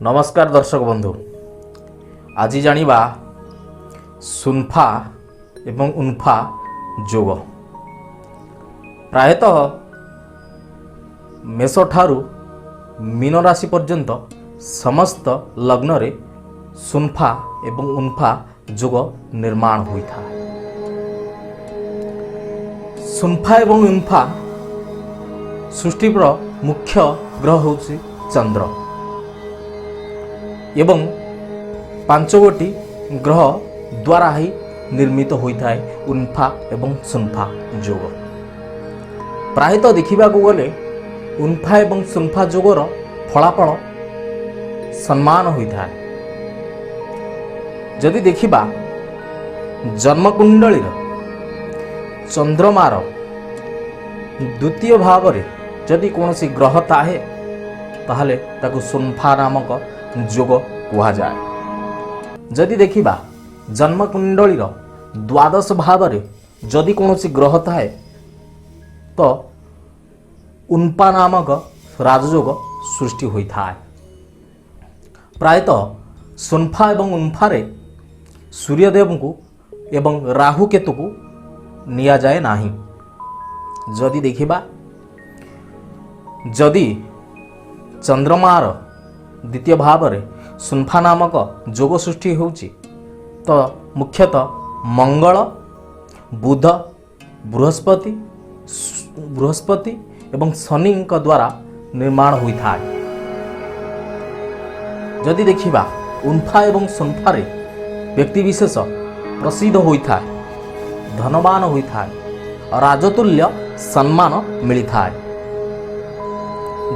ନମସ୍କାର ଦର୍ଶକ ବନ୍ଧୁ, ଆଜି ଜାଣିବା ସୁନଫା ଏବଂ ଉନଫା ଯୋଗ। ପ୍ରାୟତଃ ମେଷଠାରୁ ମୀନ ରାଶି ପର୍ଯ୍ୟନ୍ତ ସମସ୍ତ ଲଗ୍ନରେ ସୁନଫା ଏବଂ ଉନଫା ଯୋଗ ନିର୍ମାଣ ହୋଇଥାଏ। ସୁନଫା ଏବଂ ଉନଫା ସୃଷ୍ଟିର ମୁଖ୍ୟ ଗ୍ରହ ହେଉଛି ଚନ୍ଦ୍ର ଏବଂ ପାଞ୍ଚ ଗୋଟି ଗ୍ରହ ଦ୍ୱାରା ହିଁ ନିର୍ମିତ ହୋଇଥାଏ ଉନଫା ଏବଂ ସୁନଫା ଯୋଗ। ପ୍ରାୟତଃ ଦେଖିବାକୁ ଗଲେ ଉନଫା ଏବଂ ସୁନଫା ଯୋଗର ଫଳାଫଳ ସମ୍ମାନ ହୋଇଥାଏ। ଯଦି ଦେଖିବା, ଜନ୍ମକୁଣ୍ଡଳୀର ଚନ୍ଦ୍ରମାର ଦ୍ୱିତୀୟ ଭାବରେ ଯଦି କୌଣସି ଗ୍ରହ ଥାଏ, ତାହେଲେ ତାକୁ ସୁନଫା ନାମକ ଯୋଗ କୁହାଯାଏ। ଯଦି ଦେଖିବା, ଜନ୍ମକୁଣ୍ଡଳୀର ଦ୍ୱାଦଶ ଭାବରେ ଯଦି କୌଣସି ଗ୍ରହ ଥାଏ, ତ ଉନ୍ପା ନାମକ ରାଜଯୋଗ ସୃଷ୍ଟି ହୋଇଥାଏ। ପ୍ରାୟତଃ ସୁନଫା ଏବଂ ଉନ୍ଫାରେ ସୂର୍ଯ୍ୟଦେବଙ୍କୁ ଏବଂ ରାହୁ କେତୁକୁ ନିଆଯାଏ ନାହିଁ। ଯଦି ଦେଖିବା, ଯଦି ଚନ୍ଦ୍ରମାର ଦ୍ୱିତୀୟ ଭାବରେ ସୁନଫା ନାମକ ଯୋଗ ସୃଷ୍ଟି ହେଉଛି, ତ ମୁଖ୍ୟତଃ ମଙ୍ଗଳ, ବୁଧ, ବୃହସ୍ପତି ଏବଂ ଶନିଙ୍କ ଦ୍ୱାରା ନିର୍ମାଣ ହୋଇଥାଏ। ଯଦି ଦେଖିବା, ଉନ୍ଫା ଏବଂ ସୁନଫାରେ ବ୍ୟକ୍ତିବିଶେଷ ପ୍ରସିଦ୍ଧ ହୋଇଥାଏ, ଧନବାନ ହୋଇଥାଏ, ରାଜତୁଲ୍ୟ ସମ୍ମାନ ମିଳିଥାଏ।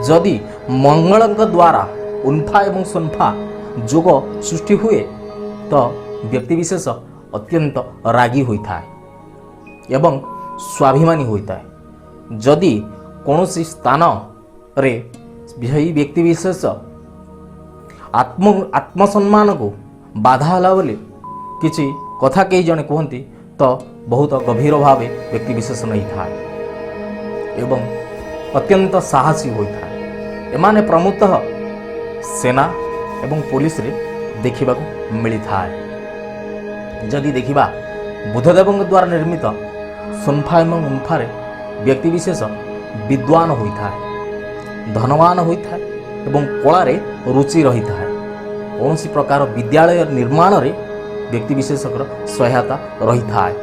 ଯଦି ମଙ୍ଗଳଙ୍କ ଦ୍ୱାରା ଉନ୍ଫା ଏବଂ ସୁନଫା ଯୋଗ ସୃଷ୍ଟି ହୁଏ, ତ ବ୍ୟକ୍ତିବିଶେଷ ଅତ୍ୟନ୍ତ ରାଗି ହୋଇଥାଏ ଏବଂ ସ୍ୱାଭିମାନୀ ହୋଇଥାଏ। ଯଦି କୌଣସି ସ୍ଥାନରେ ସେହି ବ୍ୟକ୍ତିବିଶେଷ ଆତ୍ମସମ୍ମାନକୁ ବାଧା ହେଲା ବୋଲି କିଛି କଥା କେହି ଜଣେ କୁହନ୍ତି, ତ ବହୁତ ଗଭୀର ଭାବେ ବ୍ୟକ୍ତିବିଶେଷ ନେଇଥାଏ ଏବଂ ଅତ୍ୟନ୍ତ ସାହସୀ ହୋଇଥାଏ। ଏମାନେ ପ୍ରମୁଖତଃ ସେନା ଏବଂ ପୋଲିସରେ ଦେଖିବାକୁ ମିଳିଥାଏ। ଯଦି ଦେଖିବା, ବୁଧଦେବଙ୍କ ଦ୍ୱାରା ନିର୍ମିତ ସୁନଫା ଏବଂ ଉନ୍ଫାରେ ବ୍ୟକ୍ତିବିଶେଷ ବିଦ୍ୱାନ ହୋଇଥାଏ, ଧନବାନ ହୋଇଥାଏ ଏବଂ କଳାରେ ରୁଚି ରହିଥାଏ। କୌଣସି ପ୍ରକାର ବିଦ୍ୟାଳୟ ନିର୍ମାଣରେ ବ୍ୟକ୍ତିବିଶେଷଙ୍କର ସହାୟତା ରହିଥାଏ।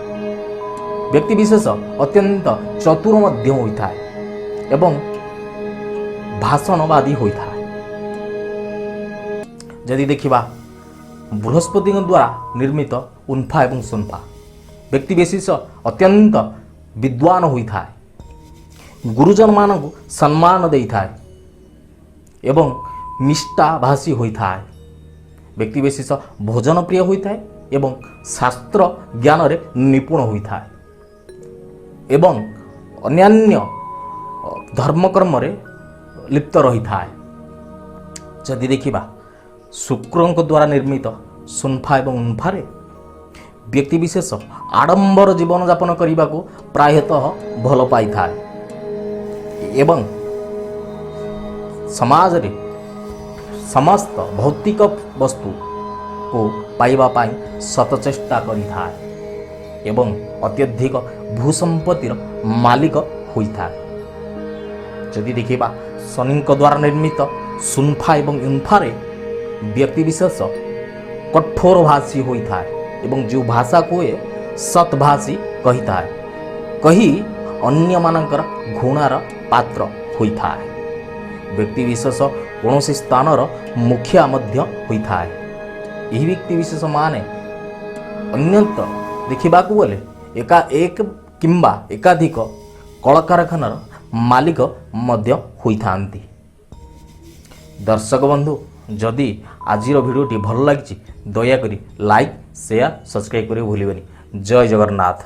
ବ୍ୟକ୍ତିବିଶେଷ ଅତ୍ୟନ୍ତ ଚତୁର ମଧ୍ୟ ହୋଇଥାଏ ଏବଂ ଭାଷଣବାଦୀ ହୋଇଥାଏ। ଯଦି ଦେଖିବା, ବୃହସ୍ପତିଙ୍କ ଦ୍ୱାରା ନିର୍ମିତ ଉନ୍ଫା ଏବଂ ସୁନଫା, ବ୍ୟକ୍ତିବିଶେଷ ଅତ୍ୟନ୍ତ ବିଦ୍ୱାନ ହୋଇଥାଏ, ଗୁରୁଜନମାନଙ୍କୁ ସମ୍ମାନ ଦେଇଥାଏ ଏବଂ ମିଷ୍ଟାଭାଷୀ ହୋଇଥାଏ। ବ୍ୟକ୍ତିବିଶେଷ ଭୋଜନ ପ୍ରିୟ ହୋଇଥାଏ ଏବଂ ଶାସ୍ତ୍ର ଜ୍ଞାନରେ ନିପୁଣ ହୋଇଥାଏ ଏବଂ ଅନ୍ୟାନ୍ୟ ଧର୍ମକର୍ମରେ ଲିପ୍ତ ରହିଥାଏ। ଯଦି ଦେଖିବା, ଶୁକ୍ରଙ୍କ ଦ୍ୱାରା ନିର୍ମିତ ସୁନଫା ଏବଂ ଉନ୍ଫାରେ ବ୍ୟକ୍ତିବିଶେଷ ଆଡ଼ମ୍ବର ଜୀବନଯାପନ କରିବାକୁ ପ୍ରାୟତଃ ଭଲ ପାଇଥାଏ ଏବଂ ସମାଜରେ ସମସ୍ତ ଭୌତିକ ବସ୍ତୁକୁ ପାଇବା ପାଇଁ ଶତଚେଷ୍ଟା କରିଥାଏ ଏବଂ ଅତ୍ୟଧିକ ଭୂସମ୍ପତ୍ତିର ମାଲିକ ହୋଇଥାଏ। ଯଦି ଦେଖିବା, ଶନିଙ୍କ ଦ୍ୱାରା ନିର୍ମିତ ସୁନଫା ଏବଂ ଇନଫାରେ ବ୍ୟକ୍ତିବିଶେଷ କଠୋର ଭାଷୀ ହୋଇଥାଏ ଏବଂ ଯେଉଁ ଭାଷା କୁହେ ସତ୍ଭାଷୀ କହିଥାଏ, କହି ଅନ୍ୟମାନଙ୍କର ଘୃଣାର ପାତ୍ର ହୋଇଥାଏ। ବ୍ୟକ୍ତିବିଶେଷ କୌଣସି ସ୍ଥାନର ମୁଖିଆ ମଧ୍ୟ ହୋଇଥାଏ। ଏହି ବ୍ୟକ୍ତିବିଶେଷ ମାନେ ଅନ୍ୟତ୍ର ଦେଖିବାକୁ ଗଲେ ଏକା ଏକ କିମ୍ବା ଏକାଧିକ କଳକାରଖାନାର ମାଲିକ ମଧ୍ୟ ହୋଇଥାନ୍ତି। ଦର୍ଶକ ବନ୍ଧୁ, ଯଦି ଆଜିର ଭିଡ଼ିଓଟି ଭଲ ଲାଗିଛି, ଦୟାକରି ଲାଇକ୍, ସେୟାର, ସବସ୍କ୍ରାଇବ୍ କରିବାକୁ ଭୁଲିବେନି। ଜୟ ଜଗନ୍ନାଥ।